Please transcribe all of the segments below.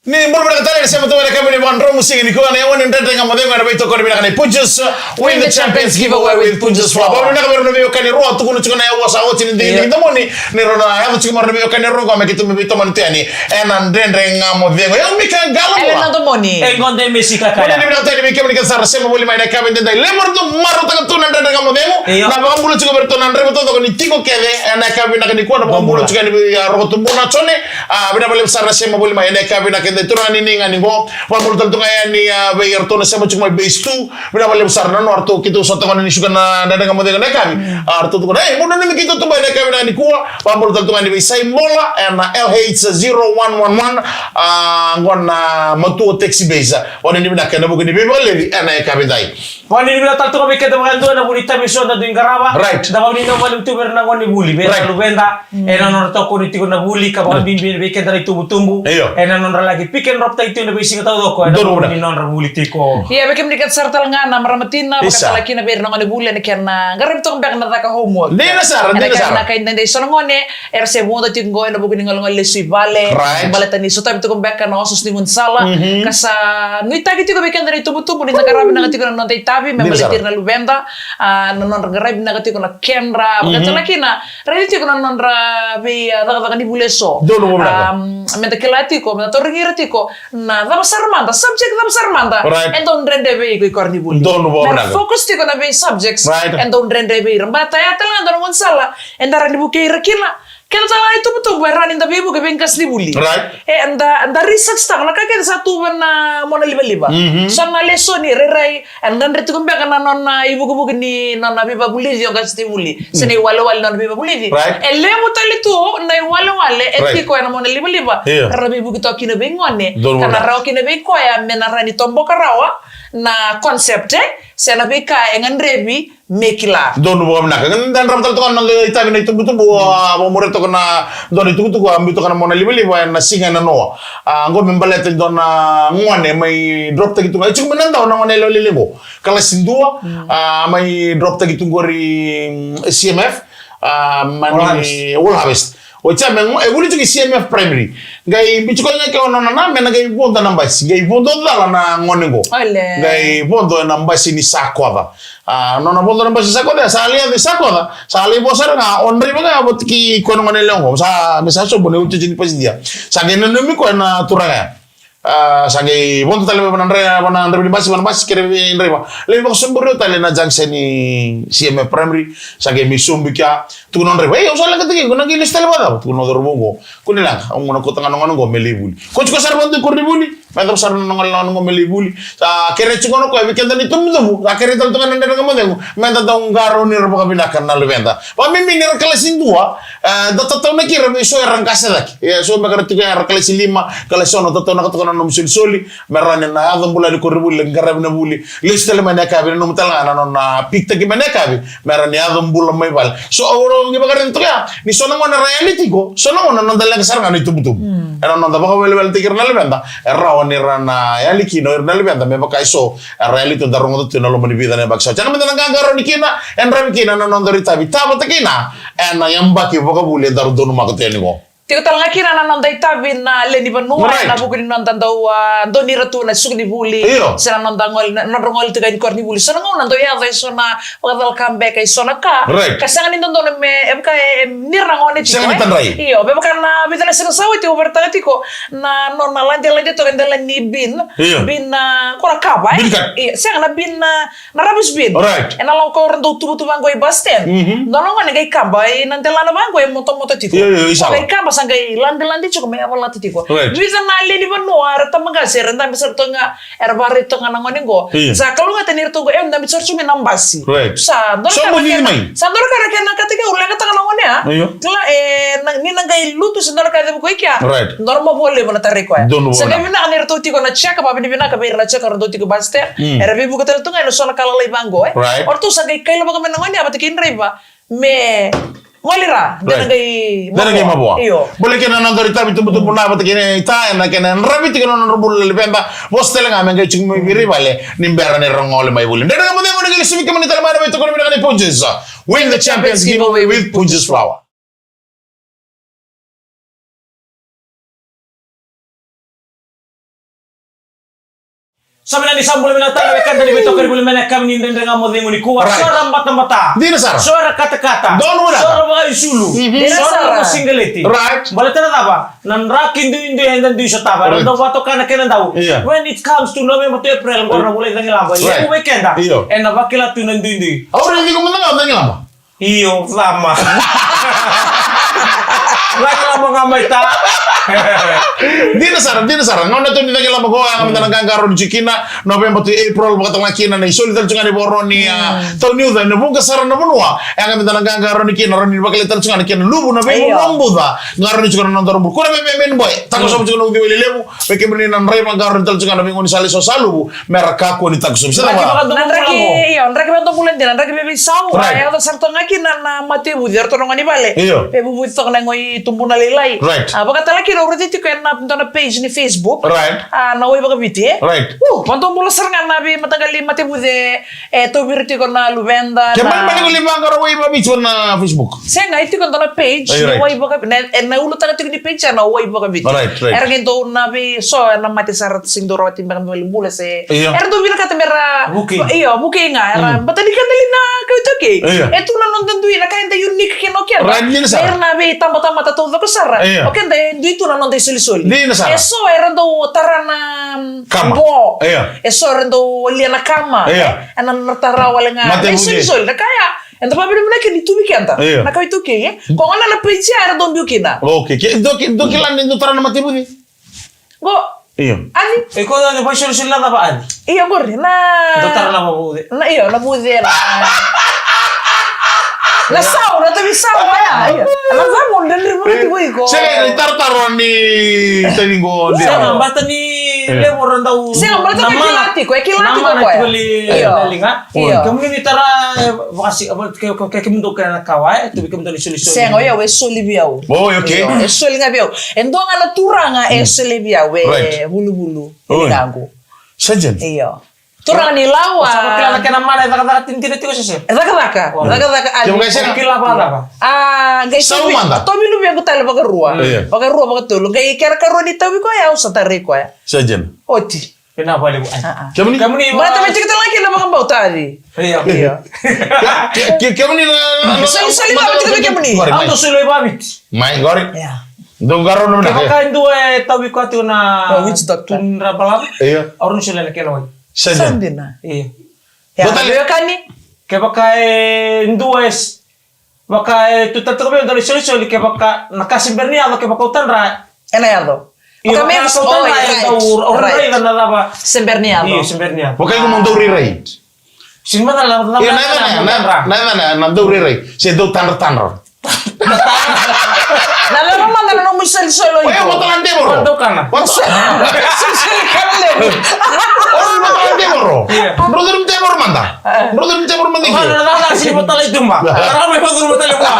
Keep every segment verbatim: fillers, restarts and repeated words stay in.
Ni bula vinaka tale, ni sema tu mai na yakavi ni vakadromu siga nikua, na yawa ni Dredre Ga Mo Cegu ena veitokoni vinaka nei Punjas. Win the Champions Giveaway with Punjas Flour. Bula vinaka vei ira na veiwekani rua, tukuna tiko na yawa sa oti ni dei ni domoni, ni rau na yaco tiko mai na veiwekani rua qo me keitou mai veitomani tu yani ena Dredre Ga Mo Cegu. Io, Mika Qalo. Ena domoni. E gone me sika kaya. Bula vinaka tale vei kemuni kece sara sema voli mai na yakavi edaidai. Levu era dau marautaka tu na Dredre Ga Mo Cegu. Io. Na vakabula tiko vei iratou na draiva taucoko ni tiko kece ena yakavi vinaka nikua, na vakabula tiko yani vei, a, Roko Tubuna Jone. A, vinaka vakalevu sara na sema voli mai ena yakavi vinaka edaidai, turaga ni Niga ni qo. Vakabula tale tu ga yani, a, vei iratou na sema tiko mai base two. Vinaka vakalevu sara na nodratou, keitou sota gona ni suka na Dredre Ga Mo Cegu ena yakavi. Mm. A, ratou tukuna, "Ei, mo nanumi keitou tu mai ena yakavi vinaka nikua." Vakabula tale tu ga yani vei Saimola ena L H zero one one one. A, qo na Matua Taxi Base. Oni ni vinaka ena vuku ni veivakaleci ena yakavi edaidai. Vakanuinui vinaka tale toka vei keda vakayadua ena vuku ni itavi eso da dui qarava. Right. Da vakanuinui vakalevu tu vei ira na gonevuli, vei ira na luveda, ena nodra tokoni tiko na vuli, ka vakabibi vei keda na itubutubu. Io. Ena nodra laki pick and drop taki tiko na veisiga taucoko ena vuku ni nodra vuli tiko. Ia, vei kemuni kece sara tale ga na marama tina, vakatale kina vei ira na gonevuli ena kena qaravi toka beka na caka homework. Dina sara, dina sara. Ena kena ka edaidai, so na gone era se vodo tiko qo ena vuku ni golegole lesu i vale. Right. Baleta ni sotavi tiko beka na osooso ni gaunisala. Mhm. Ka sa nuitaki tiko vei keda na itubutubu ni da qaravi vinaka tiko na noda itavi me baleti ira na luveda, a, na nodra qaravi vinaka tiko na kedra, vakatale kina raici tiko na nodra vei, a, cakacaka ni vuli eso. Donu vakavinaka. Am, me da kila tiko, me da tarogi ira tiko na cava sara mada, subject cava sara mada. Right. E dau dredre vei iko i koronivuli. Donu vakavinaka. Me ra focus tiko na vei subjects. Right. E dau dredre vei ira. Baleta ya tale ga e dua na gaunisala eda rawa ni vukei ira kina. Keda tale ga na itubutubu e rawa ni da veivuke vei qasenivuli. Right. E, da, da research taka na ka kece sa tu vei na mona livaliva. Mhm. So na lesoni rairai, e dredre tiko beka na nona ivukevuke ni nona veivakavulici o qasenivuli. Se na iwalewale ni nona veivakavulici. Right. E levu tale tu na iwalewale e tiko ena mona livaliva. Io. Era veivuke toka kina vei gone. Donu vakavinaka. Ka na rawa kina vei koya me na rawa ni toboka rawa na concept, e, se na veika e gadrevi me kila. Donu vakavinaka. Qai da yadrava tale toka na noda itavi na itubutubu, a, vakamuria toka na dua na itukutuku a biu toka na mona livaliva ena siga ena noa. A, qo me baleta e dua na gone mai drop taki tu ga. E tiko mai na dau na gone yalewa lailai qo. Kalasi dua, a, mai drop taki tu qori, mm, C M F, a, mai World Harvest. World Harvest. Oti ya me, e vuli tiko i C M F Primary. Qai biu tiko ga ke o nona na me na qai vodo ena basi. Qai vodo cala na gone qo. Ole. Qai vodo ena basi ni Sakoca. A, nona vodo ena basi ni Sakoca, sa lai yaco i Sakoca. Sa lai vo sara ga, o draiva ga vata kei koya na gone yalewa qo. Sa, me sa sobu na iotioti ni pasidia. Sa qai nanumi koya na turaga ya. A, sa qai vodo tale mai vua na drai-, vua na draiva ni basi, vua na basi, kere vei draiva. Lai vakasobu au tale na junction ni C M F Primary, sa qai mai sobu i kea, tukuna o draiva, "Ei, au sa leqa tiko, ko na qai lesu tale vakacava?" Tukuna o cauravou qo, "Kua ni leqa, au na kauta ga na gone qo me lai vuli." Ko tiko sara vakadua i koronivuli, me yacova sara na gone, gone qo me lai vuli. Sa kere tiko na koya vei keda na itubutubu, sa kere tale tu ga na Dredre Ga Mo Cegu, me da dau qarauni ira vakavinaka na luveda. Vakabibi ni ra kalasi dua, e, da tataunaki ira vei so era qase cake. Ia, so beka era tiko ya era kalasi lima, kalasi ono, tataunaka toka na nomu solisoli, me rawa ni na yaco bula ni koronivuli, qaravi na vuli, lesu tale mai na yakavi, nanuma tale ga na nona pick taki mai na yakavi, me rawa ni yaco bula mai vale. So, au qai vakaraica toka ya, ni so na gauna era yali tiko, so na gauna na noda leqa sara ga na itubutubu. Mm. Ena noda vakaweleweletaki ira na luveda, e rawa ni ra na yali kina o ira na luveda, me vaka e so era yali tu, da rogoca tu ena loma ni vica na yabaki sa oti. Ena meda na qaqarauni kina, e yadravi kina na noda itavi, tavata kina ena yabaki vakavuli edaru donumaka tu yani qo. Tiko tale ga kina na noda itavi na lewe ni vanua, right, ena vuku ni noda dau, a, donira tu na suka ni vuli. Io. Se na noda gole, na, nodra gole tiko yani koronivuli. So na gauna dau yaco e so na vakacalaka beka e so na ka. Right. Ka sega ni dodonu me, e vaka e, e, ni ra gone tiko, sega ni, e, tadrai. Io, me vaka na vica na siga sa oti au vakaraitaka tiko na nona ladelade toka e dela ni bin. Io. Bin, a, ko na kava, e? Bin ka. Io, sega na bin, a, na rubbish bin. Right. Ena lako ra dau tuvatuva qo i bus stand. Mhm. Dua na gone qai kaba ena delana vaqo e motomoto tiko. Io, io, io, sa qai kaba, sa qai ladelade tiko me yavalata tiko. Right. Vica na lewe ni vanua era tabaqase, era dabe sara toka ga, era vakaraitaka toka ga na gone qo. Io. Sa kalougata ni ratou qo, e, dabe sara tiko mai na basi. Right. Sa dua na ka, sa dua na ka era kena kataki, au leqataka na gone ya. Io. Kila, e, na, ni na qai lutu se dua na ka e cavuka i kea. Right. Dua na mavoa levu na tarai koya. Dua na mavoa. Sa qai vinaka ni ratou tiko na check, vakavinavinaka vei ira na check, ratou tiko bus stand. Mm. Era veivuke tale tu ga ena so na ka lalai vaqo, e. Right. O ratou sa qai kailavaka mai na gone ya vata kei draiva me gole ra, de na qai mavoa. Io. Bole kina na noda itavi tubutubu na vata kei na ita, ena kena yadravi tiko na nodra bula na luveda, vosa tale ga me qai tiko mai vei ira i vale ni bera ni ra gole mai vuli. Dredre Ga Mo Cegu, ni qai lesu vei kemuni tale mai na veitokoni vinaka nei Punjas. Win the Champions Giveaway with Punjas Flour. Sa vinaka ni sa bula vinaka tale na wekada ni veitokani voli mai na yakavi ni Dredre Ga Mo Cegu nikua. Right. So era batabata. Dina sara. So era katakata. Donu vinaka. So era vakaisulu. Mhm. Dina sara. So era vakasigileti. Right. Baleta na cava? Na draki duidui eda dui sotava. Right. Era dau vakatoka na kena dau. Yeah. When it comes to November to April, qo na vula i cagilaba. Right. Levu vei keda. Io. Ena vakila tu na duidui. Au raici iko mada ga o cagilaba. Io, cama. Cagilaba ga mai ta. Dina sara, dina sara. Gauna tu ni cagilaba qo, yaga mada na qaqarauni ni tiko kina, November to April, vakatalega kina na isoli tale tu ga ni voro ni, a, tau ni uca, ena vuqa sara na vanua. Yaga mada na qaqarauni kina, rawa ni vakilai tale tu ga na kena luvu na veivanua buca. Qarauni tu ga na noda ruburu. Kura me, me, me ni boy. Takosovi tu ga na uciwai lelevu. Vei kemuni na draiva, qarauni tale tu ga na veigaunisala eso sa luvu, me ra kakua ni takosovi. Sa cava? Na draki, io, draki vakadomobula dina, draki veisau. Right. A, yaco sara toka ga kina na matevuci, eratou na gone ni vale. Io. E vuvuci toka na yago i tubuna lailai. Right. A, vakatalega kina au raica tiko ena dua na page ni Facebook. Right. A, na Wai Vakaviti, e? Right. U, vakadomobula sara ga na veimataqali matevuci, e, tauvi ira tiko na luveda, ke na mani, mani qai lai vaqara Wai Vakaviti na Facebook. Sega, e tiko dua na page ni Wai Vakavi-, na, e, na ulutaga tiko ni page ya na Wai Vakaviti. Right, right. Era qai dau na vei, so, na mate sara sega ni dau rawati beka me valenibula se. Io. Era dau vinakata me ra vukei. Io, vukei ga. Era, mm, baleta ni keda li na kawa iTaukei. Io. E tu na noda dui, na ka eda unique kina o keda. Right, dina sara. Era na veitabatamata taucoko sara. Io. O keda e dui tu na noda isolisoli. Dina sara. E so era dau tara na, mm, kama. Bo. Io. E so era dau walia na kama. Io. E na nona tara wale ga. Mate na isolisoli, na ka ya. Eda vakavinavinaka ni tu vei keda. Io. Na kawa iTaukei, e? Ko gona na page ya era dau biu kina. Okay, ke, dou ki-, dou kila ni dou tara na matevuci? Qo. Io. Ani? E ko na vaisolisoli na cava ani? Io, qori, na. Dou tara na vuce. Na, io, na vuce, na. Na sau, na tavi sau, ya, io. Na cava, na ni vuce, io, vuce qo. Sega, ni tarotaro ni tavi qo, io. Sega, baleta ni levu era dau. Sega, baleta ni kila tiko, e kila tiko o koya. Io. Io. Kemuni ni tara, e, vakasi, ke, ke, ke, kemudou kena na kawa, e, tu vei kemudou na isolisoli. Sega, o yau, e soli vei au. Oi, okay. Io, e soli ga vei au. E dua ga na turaga, e soli vei au, e, right, vuluvulu. Oi. Ligaqu. Surgeon. Io. Turaga ni Lau, a. Sa vakila na kena mana, e cakacaka tinitini tiko se sega? E cakacaka, o, cakacaka, a. Kevaka e sega? Kila vakacava? A, qai sau mada. Tovi luvequ tale vakarua. Io. Vakarua, vakatolu. Qai kera karua ni tauvi koya, au sa tarai koya. Surgeon. Oti. Vinaka vakalevu. A, a. Kemuni? Kemuni, baleta me tiko tale ga kina vakabauta, a. Io. Io. Ke, ke, kemuni na, na, na, soli, soli, na, na, na, tiko vei kemuni. Au dau soli vakaviti. Mai, qori. Io. Dou qarauna vinaka. Kevaka e dua e tauvi koya tiko na, o, witch doctor, turaga balavu. Io. Au rawa ni solia na kena wai. Sa dina. Sa dina. Io. Io. Botale. Veiwekani. Kevaka e dua e s-, vaka e tu tale tiko vei au dua na isolisoli, kevaka na ka se bera ni yaco, kevaka au tadra. Ena yaco. Io, vaka me kau tadra, e, right, au, au raica na cava. Se bera ni yaco. Io, se bera ni yaco. Vaka iko mo dau rairai. Sega ni macala na cava. Io, na cava, na cava, na cava, na dau rairai. Se dau tadratadra. Na cava mada na nomu isolisoli o iko? Oya, matala na tevoro. Dau kana. Isolisoli kana levu. Oya, matala na tevoro. Io. Dro curu na tevoro mada. Dro curu na tevoro mada. Oya, na cava, sega ni matala i tuba. Io. Tara mai matala i tuba.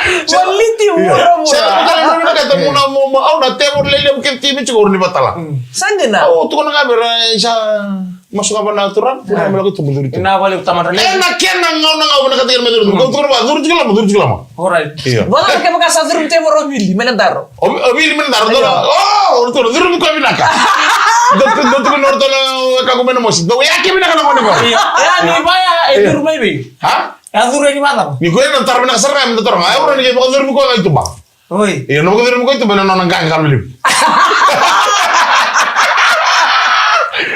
Quality, io, vuravura. Sega ni matala i tuba, kata muna mo, mo, au na tevoro lelevu kece tiko ni matala. Mm. Sa dina. Au tukuna ga vei ira, e, sa masu ga vua na turaga, kua ni mai lako i tuba, curu i tuba. Vinaka vakalevu tamata levu. Ena kena gauna ga au vinakata kina me curu i tuba. Mm. Kau tukuna vua, curu tiko i loma, curu tiko i loma. Alright. Io. Vaka kevaka sa curu i tuba o Vili, me na daro. O, o Vili me na daro, io. Dou, o, o ratou na curu mai koya vinaka. Dou, dou, dou tukuna o ratou na wekaqu mai Namosi. Dou yake vinaka na gone qo. Io. E, ni vaya, e, io, curu mai vei? Ha? E a curu yani vakacava? Ni koya na taro vinaka sara ga me da taro ga. E, au rawa ni qai vakacuru mai koya ga i tuba. Oi. Io, na vakacuru mai koya i tuba na nona qaqalo levu.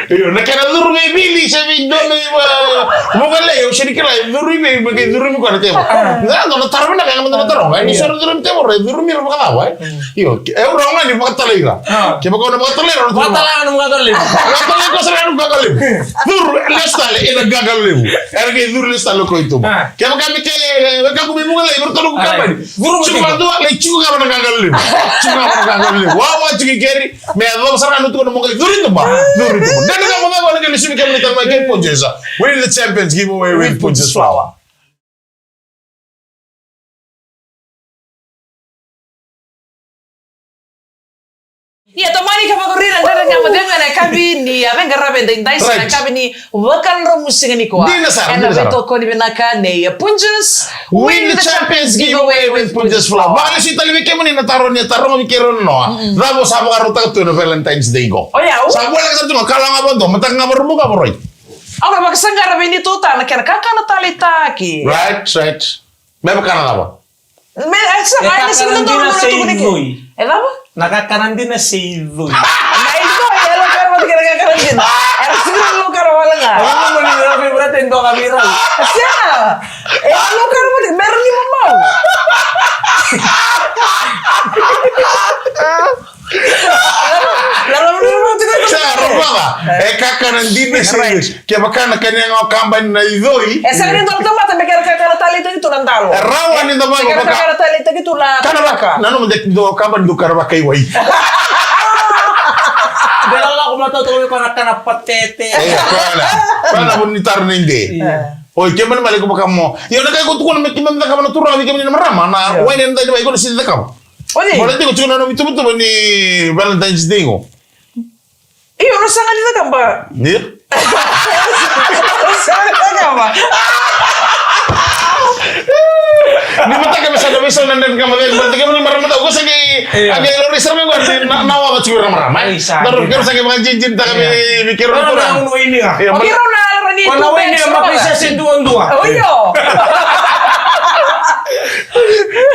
Io, na kena curu mai Vili se vei dua mai, a, Vukelei, au sega ni kila, e curu mai, me qai curu mai koya na tevoro. A. Na, na, na taro vinaka, na, na taro. Io. Ni sa ra curu mai tevoro, e curu mai ra vakacava, e? Mm. Io, ke, e, au rawa ga ni vakatalai ira. A. Kevaka au na vakatalai ira, au na vakatalai ira na qaqalo levu. Vakatalai koya sara na qaqalo levu. Curu, lesu tale, ena qaqalo levu. Era qai curu lesu tale o koya i tuba. A. Kevaka me kei, e, wekaqu mai Vukelei, me ratou na ku kabani. Curu mai. Tiko vakadua, lai tiko ga vua na qaqalo levu. Tiko ga vua na qaqalo levu. Wawa tiko i keri, me yacova sara ga na tiko na mo qai curu i tuba. Curu i tuba. Dredre Ga Mo Cegu, na qai lesu mai kemuni tale mai kei Punjas. We the champions, give away with Punjas flour. Ia, tomani ka vakariri na Dredre Ga Mo Cegu ena yakavi ni, a, veiqaravi edaidai, se na Right. yakavi ni Vakadromusiga nikua. Dina sara, Ena dina sara. veitokoni vinaka nei Punjas. Win the Champions Giveaway with Punjas Flour. Vakalesuya tale vei kemuni na taro ni a taroga vei keirau na noa. Cava sa vakarautaka tu ena Valentine's Day qo? Oya, u- Sa voleka sara tu ga, kalougata vakadua, mataka ga vakarua, vakarua. Au na vakasaqara vei ni tota na kena kakana taleitaki. Right, right. Me vaka na cava? Me, e, sa, E ai, na kakana sega ni dina dodonu na sei tuku ni ke. Dui. E cava? Na kakana dina sei dui. Na idoi, e lokara vata kei na kakana dina. E sega ni lokara wale ga. Au na mani rawa vei brata e doka vei rau. Sega. E lokara vata, mera ni mamau. Sa rogoca. E kakana dina sei. Right. Kevaka na kania ga o kabani na idoi. E sega ni dua na tamata me kere kakana taleitaki tu na dalo. E rawa ni da vaka. Me kere kakana taleitaki tu na kana vaka. Kana vaka. Na nomu de do kabani do kana vaka i wai. Dela la ko mata to ko na kana patete. E, kana. Kana mo ni tar ni de. Ia. Oi, kemani male ko vaka mo. Io, na kai ko tukuna me kemani da kabana tura, me kemani na marama. Na wai ni da wai ko na si da kama. Oi. Mo na tiko tiko na nomu tubutubu ni Valentine's Day qo. Io, na saga ni cakava. Io. Saga ni cakava. Ni mataka me sa na veisau na Dredre Ga Mo Cegu, mataka me ni marama tau, ko sa qai, Io. a qai lori sara me qo, na, na wawa tiko na marama, e? Io, sa. Daro, kero sa qai vakajinjin, taka me, Io. me kero Daro na na tura. unu waini ga. Io, O ma- kero na lara ni Ko na tu waini bens, ga ma na kaisa se dua dua. O, io.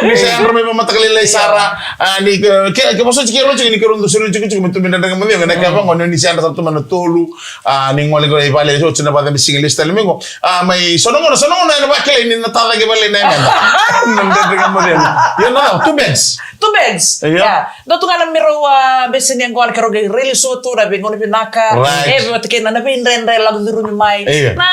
Ni sa yadra mai vakamataka lailai sara, a, ni ke, ke, ke vosoti keirau tiko ni keirau dau soli tiko tiko me tu mai na Dredre Ga Mo Cegu, na ka vaqo ni se yadra sa tu mai na tolu, a, ni gole qo i vale, oti na vale me siga lesu tale mai qo. A, mai so na gauna, so na gauna ena vakilai ni na tacaqe vale na yagada. Na Dredre Ga Mo Cegu. Ia na, two bags. Two bags. Ia. Ia. Dua tu ga na meirau, a, bese ni yaqona keirau qai railesuva tu na veigauna vinaka. Right. E, vata kei na, na veidredre lako curumi mai. Ia. Na,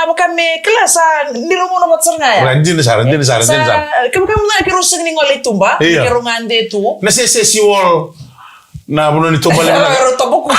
vaka me kila sa, ni rau gauna vata sara ga ya. Right, dina sara, dina sara, Sa, dina sara. Kevaka mada keirau sega ni gole i tuba, Ia. keirau gade tu. Na sese siwal. Na vanua ni tuba levu na. Keirau tobo kuka.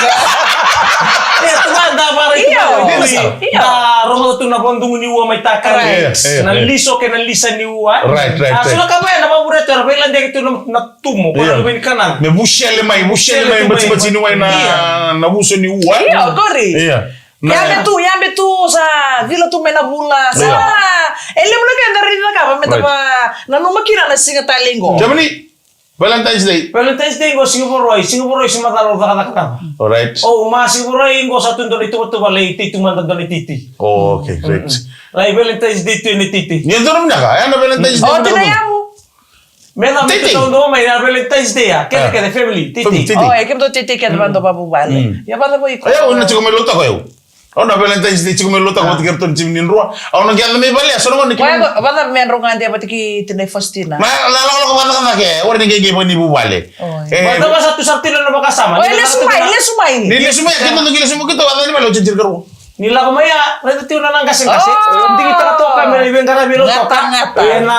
Ia, tu ga da vara i Io. tuba. Dina sara. Io. Da rogoca tu na vadugu ni ua mai Takarai. Right. Ia, ia, Na ia. liso kei na lisa ni ua. Right, right, A, right. so na ka mai na vavure tu, era veiladeki tu na, na tumo, ko Ia. na luve ni kana. Me vusele mai, vusele Vusele mai, tu mai. batibati ni wai na, Ia. na vuso ni ua. Io, qori. Ia. Na Yabe tu, yabe tu, sa cila tu mai na vula, sa. Ia. E levu na ka eda raica cakava, me Right. tava nanuma kina na siga tale qo. Kemuni, Valentine's Day. Valentine's Day qo siga Vakarauwai, siga Vakarauwai se macala au cakacaka cava. Alright. O, ma siga Vakarauwai qo sa tu dua na ituvatuva lai tei tu mada dua na titi. Oh, okay, great. Lai Valentine's Day tu ena titi. Ni dua na vinaka, e na Valentine's Day O, vinaka tina tu. yavu. Me da Titi. mita tau dua mai na Valentine's Day, a, kece, Ah. kece, family, titi. Family, titi. O, e kemudou titi kece vadua vavuvale. Mm. Ia vacava iko? Ia, au na tiko mai Lautoka, au. Au na Valentine's Day tiko mai Lautoka, Ah. vata kei ratou na timi ni Drua. Au na qai yaco mai vale, a, so na gauna ni Koya kemuni. qo, vacava me yadra gade vata kei tinai Faustina? Na, na, na, na, na, na, na, ke, ora ni qai, qai vani vuvale. Oi. E, Vacava sa tu sara tiko na vakasama. Oi, Ni lesu vacava mai, tu na lesu mai. Ni lesu mai, kemudou qai lesu mai, keitou vacava ni vale, au tiko qai rua. Ni lako mai ya, raica tiko na qaseqase. Oh. Digitaka toka me na veiqaravi Lautoka. Gata, gata. Ena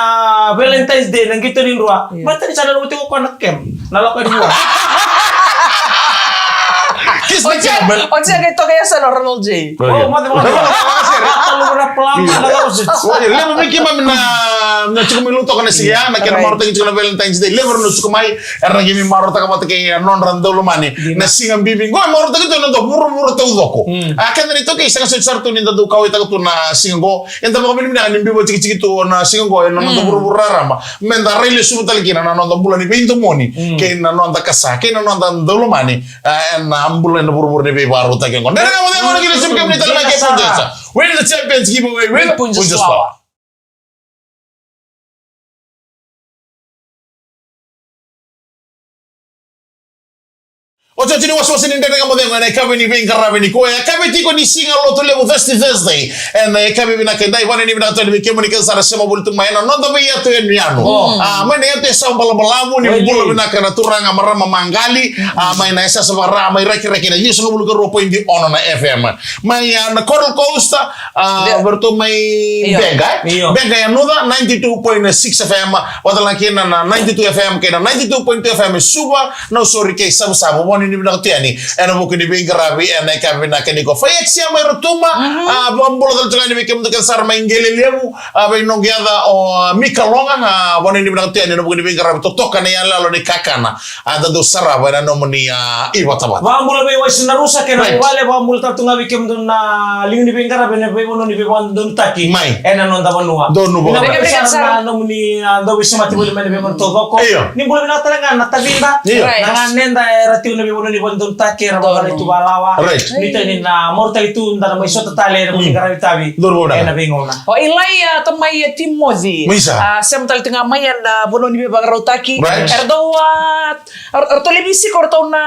Valentine's Day, na qito ni Drua. Io. Baleta ni sa nanuma tiko o koya na kem. Na lako ni vua. Kiss the Oti ya, kem. oti ya qai toka ya sa na Ronald J. Oh, yeah. Oh, mate, mate. Talu na plan, Io. na lako si. Oi, levu vei keimami na, na tiko mai Lautoka na siga ya, na kena Right. marautaki tiko na Valentine's Day. Levu na suka mai, era na qai mai marautaka vata kei na nodra daulomani. Dina. Na siga bibi qo, e marautaki tu na noda vuravura taucoko. Mm. A, keda na iTaukei, sega soti sara tu ni da dau kauwaitaka tu na siga qo. Eda vakavinavinaka ni biu vakatikitiki tu na siga qo ena noda Mm. vuravura raraba. Meda railesuva tale kina na noda bula ni veidomoni, Mm. kei na noda kasa, kei na noda daulomani. A, ena bula ena vuravura ni veivakarautaki qo. Dredre Ga Mo Cegu, na kena simu kemuni tale mai kei Punjas. Win the Champions Giveaway with Punjas Flour. Otioti ni wasewase ni Dredre Ga Mo Cegu ena yakavi ni veiqaravi nikua, yakavi tiko ni Siga Lotulevu, Thirsty Thursday. Ena yakavi vinaka edai, vakavinavinaka tale vei kemuni kece sara sema voli tu mai ena noda veiyatu yanuyanu. Oh. A, mai na yatu e Saubalavu, ni Oi, bula Lee. vinaka na turaga, marama, maqali. A, mai na yasayasa vaka-Ra, mai Rakiraki, na ciwasagavulu ka rua poidi ono na F M. Mai, a, na Coral Coast, a, Io. vei ratou mai Io. Beqa, e? Io. Beqa Yanuca, ninety-two point six F M, vata tale ga kina na ninety-two F M kei na ninety-two point two F M e Suva, Nausori kei Savusavu. Voni Ni vinaka tu yani ena vuku ni veiqaravi ena yakavi vinaka nikua. Fai ex ya mai Rotuma. A, vakabula tale tu ga yani vei kemudou kece sara mai Qele Levu. A, vei noqu yaca o, a, Mika Loga. A, vanua ni vinaka tu yani ena vuku ni veiqaravi totoka na iyaloyalo ni kakana. A, da dau sarava ena nomuni, a, ivatavata. Vakabula vei Waisinarusa kei na vuvale, vakabula tale tu ga vei kemudou na liga ni veiqaravi ena veivanua ni veivakadodonutaki mai ena noda vanua. Donu vua. Vinaka vei sara na nomuni, a, dau veisemati voli mai na veivanua taucoko. Io. Ni bula vinaka tale ga na Tavida. Io. Na ganeda era tiko na veivanua ni vakadodonutaki era vakalai tu vakalawa. Right. Ni tani na marautaki tu da na mai sota tale ena veiqaravi tavi. Donu vua. Ena veigauna. O Ilaia Tamai e Timoci. Maisa. A, sema tale tu ga mai ena vanua ni veivakarautaki. Right. Era dau, a, Ar-, aratou levu siko, aratou na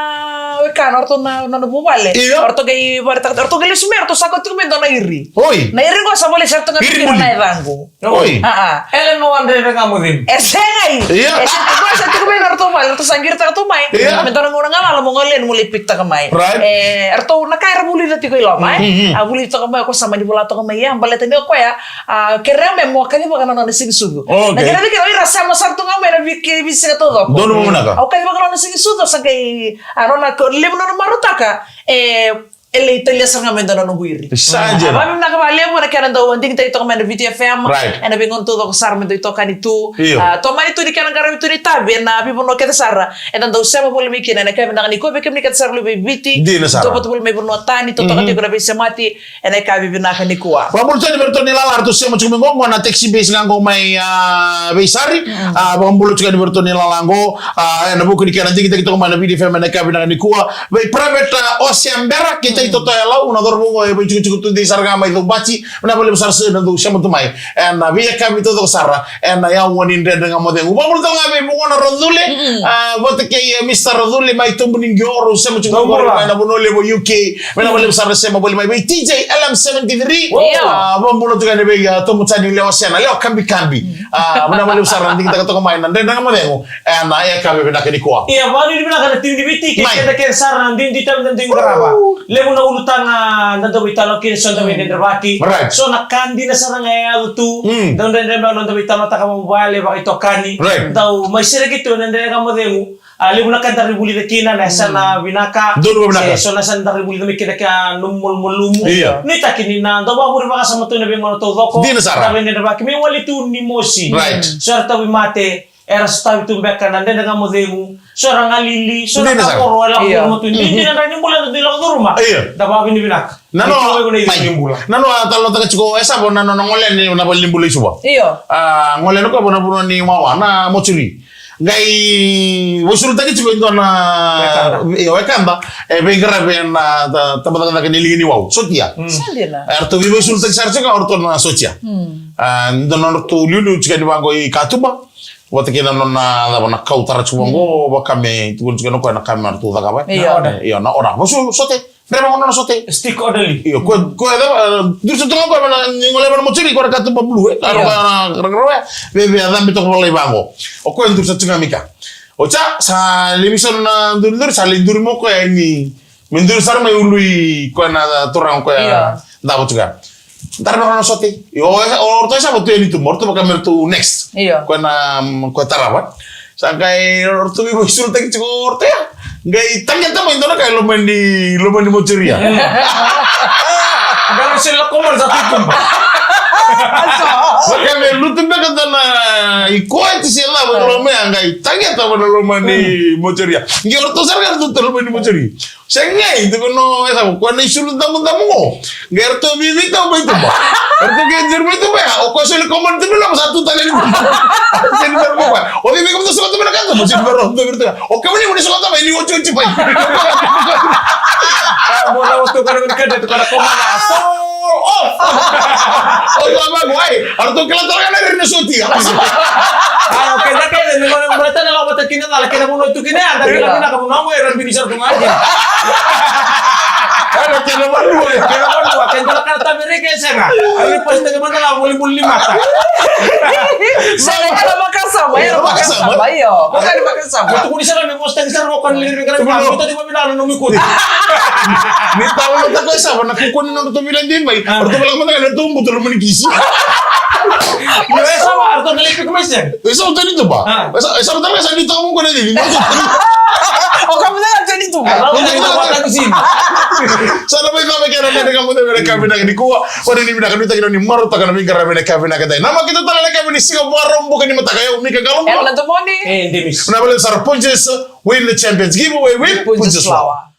wekana, aratou na, na, na vuvale. Io. Aratou qai varetaka, aratou qai lesu mai, aratou sa kau tiko mai dua na iri. Oi. Na iri qo sa volai sara tu ga mai kina na yacaqu. Oi. A, a. Ele no andre re ga mo vim. E sega i. Io. E sega i, qo sa tiko mai na aratou vale, aratou sa qiritaka tu mai. Io. Me dua na gauna galala mo gole yani mo lai pick taka mai. Right. E, aratou na ka era vulica tiko i loma, e. Mm, mm. A vulica toka mai, ko sa mani vola toka mai, ia, baleta ni o koya, a, kerea me mo kacivaka na nona sigisucu. Okay. Na kena viki, o ira sema sara tu ga mai na viki, veisiga taucoko. Donu mo vinaka. Au kacivaka na nona sigisucu, sa qai, a, nona, ko, levu nona marautaka, e, e lai talia sara ga mai dua na noqu iri. Sa dina. A, vakavinaka vakalevu na kena dau digitaki toka mai na Viti F M. Right. Ena veigauna taucoko sara me dau itokani tu. Io. A, tomani tu ni kena qaravi tu ni tavi, ena veivanua kece sara. Eda dau sema voli mai kina ena yakavi vinaka nikua, vei kemuni kece sara luve i Viti. Dina sara. Dou vata voli mai vanua tani, totoka tiko na veisemati ena yakavi vinaka nikua. Vakabula tale vei iratou na ilala eratou sema tiko mai qo, qo na taxi base ga qo mai, a, Veisari. A, vakabula tiko yani vei iratou na ilala qo, a, ena vuku ni kena digitaki toka mai na Viti F M ena yakavi vinaka nikua. Vei Private, a, Osea Bera, kei Tai Totoya Lau, na cauravou qo e veitikotiko tudei sara ga mai Caubati, vinaka vakalevu sara sega ni dou sema tu mai. Ena veiyakavi taucoko sara, ena yaua ni Dredre Ga Mo Cegu. Vakabula tale ga vei Vugona Racule, a, vata kei, e, Mister Racule mai Tobu ni Qio, rau sema tiko mai na vanua levu o U K. Vinaka vakalevu sara na sema voli mai vei T J L M seventy-three. Io. A, vakabula tu ga yani vei, a, Tobu Tani Lewa Sena, Lewa Kabikabi. A, vinaka vakalevu sara na digitaka toka mai na Dredre Ga Mo Cegu. Ena yakavi vinaka nikua. Ia, vakanuinui vinaka na timi ni Viti, kei keda kece sara na duidui tavi da dui qarava. Levu na ulutaga da dau veitalanoa kina, so da veidredrevaki. Right. So na ka dina sara ga e yaco tu. Mm. Dau dredre beka na noda veitalanoataka vakavuvale, vakaitokani. Right. Dau mai sereki tu ena Dredre Ga Mo Cegu. A, levu na ka da rai vulica kina, na yasana vinaka. Donu vinaka. Se so na yasana da rai vulica mai kina kei na nomu malumalumu. Ia. Nuitaki ni na dau vakavure vakasama tu ena veigauna taucoko. Dina sara. Da veidredrevaki, me wali tu ni mosi. Right. So era tauvimate. Era sotavi tu beka na Dredre Ga Mo Cegu. So era galili, so era kakoro, era lako curuma tu. Dina, dina, ni bula, da dui lako curuma. Io. Da vakavinavinaka. Nanoa, nanoa talanoataka tiko, e sa vo na nona gole yani na valenibula i Suva. Io. A, gole yani koya vo na vanua ni wawa, na mochari. Qai veisulutaki tiko e dua na, io, wekada, e veiqaravi ena ta-, tabacakacaka ni liga ni wau. Sotia. Sa dina. Eratou veisulutaki sara tiko, eratou na sotia. A, dua na nodratou liuliu tiko yani vaqo i katuba. Vata kei na nona, cava, na kau tara tiko vaqo, vaka me tukuni tiko na koya na ka me ratou cakava. Io. Io, na order. Vasu, sote. Dreva qo na nona sote. Stick orderly. Io, koya, koya cava, e, duri sa tu ga koya, na, ni gole mai na mochari, koya na katuba blue, e. Io. Aro koya na, na, na, na, veve, a cabe toka volai vaqo. O koya duri sa tu ga mai ka. Oti ya, sa lai mai sau na duriduri, sa lai duri mai o koya ni, me duri sara mai ulu i koya na turaga koya. Io. Davo tiko ya. Dara na nona sote. Io, o, o ratou e sava tu yani tu, o ratou vaka me ratou next. Io. Koya na, mm, koya tarava. Sa qai, o ratou veisulutaki tiko o ratou ya. Qai taqeta mai dua na ka e loma ni, loma ni mochari ya. Qai se lako mai sa tutuba. Vaka me lutu beka dua na ikoeti se cava e loma ya, qai taqeta mai na loma ni mochari ya. Qai o ratou sara ga ratou tu loma ni mochari. Sega, tiko no, e sa, koya na isulu damudamu qo. Qai ratou vivi tau mai tuba. Ratou qai duri mai tuba ya, o koya soli komani tu mai loma sa tu tale ni tuba. Soli mai tuba. O vivi komani tu soli tuba na katuba, soli mai tuba. O kemuni, muni soli tuba, ni otioti mai. A, mo na otu koya na katuba, koya na komani. O, o, o, ai, ratou kila tale ga na rere ni sotia. A, o keda kece, ni koya na baleta na lako vata kina cala, kena vanua tu kina, da kila vinaka vanua qo, era bini sara tu ga kina. Era kena vanua, kena vanua, kena tala kana tavereke sega. Ari pasitaka mada la voliboli ni mata. Sega, era vakasama, era vakasama, io. Vakasama, vakasama. Mo tukuni sara me mo sitaki sara mo kani liri kara mo tati mo vinaka na nomu ikuti. Ni tala na tako e sava, na kukuni na nodratou vila dei mai. Ratou vila mada ga na ratou butu loma ni kisi. Io, e sava, ratou na lai pick mai sega. E sava tani tuba. A. E sa, e sava tani sa ni tau mo kona dei. O ka mada na twenty-two. Sa na mai cava kena na ka mada na ka vinaka ni kua. Ora ni vinaka ni taki ni maro taka na vinaka na ka vinaka dai. Na makita tala na ka ni siga maro buka ni mataka ya umika galo. Ela na tomoni. Na vale sara punches win the champions giveaway win punches flower.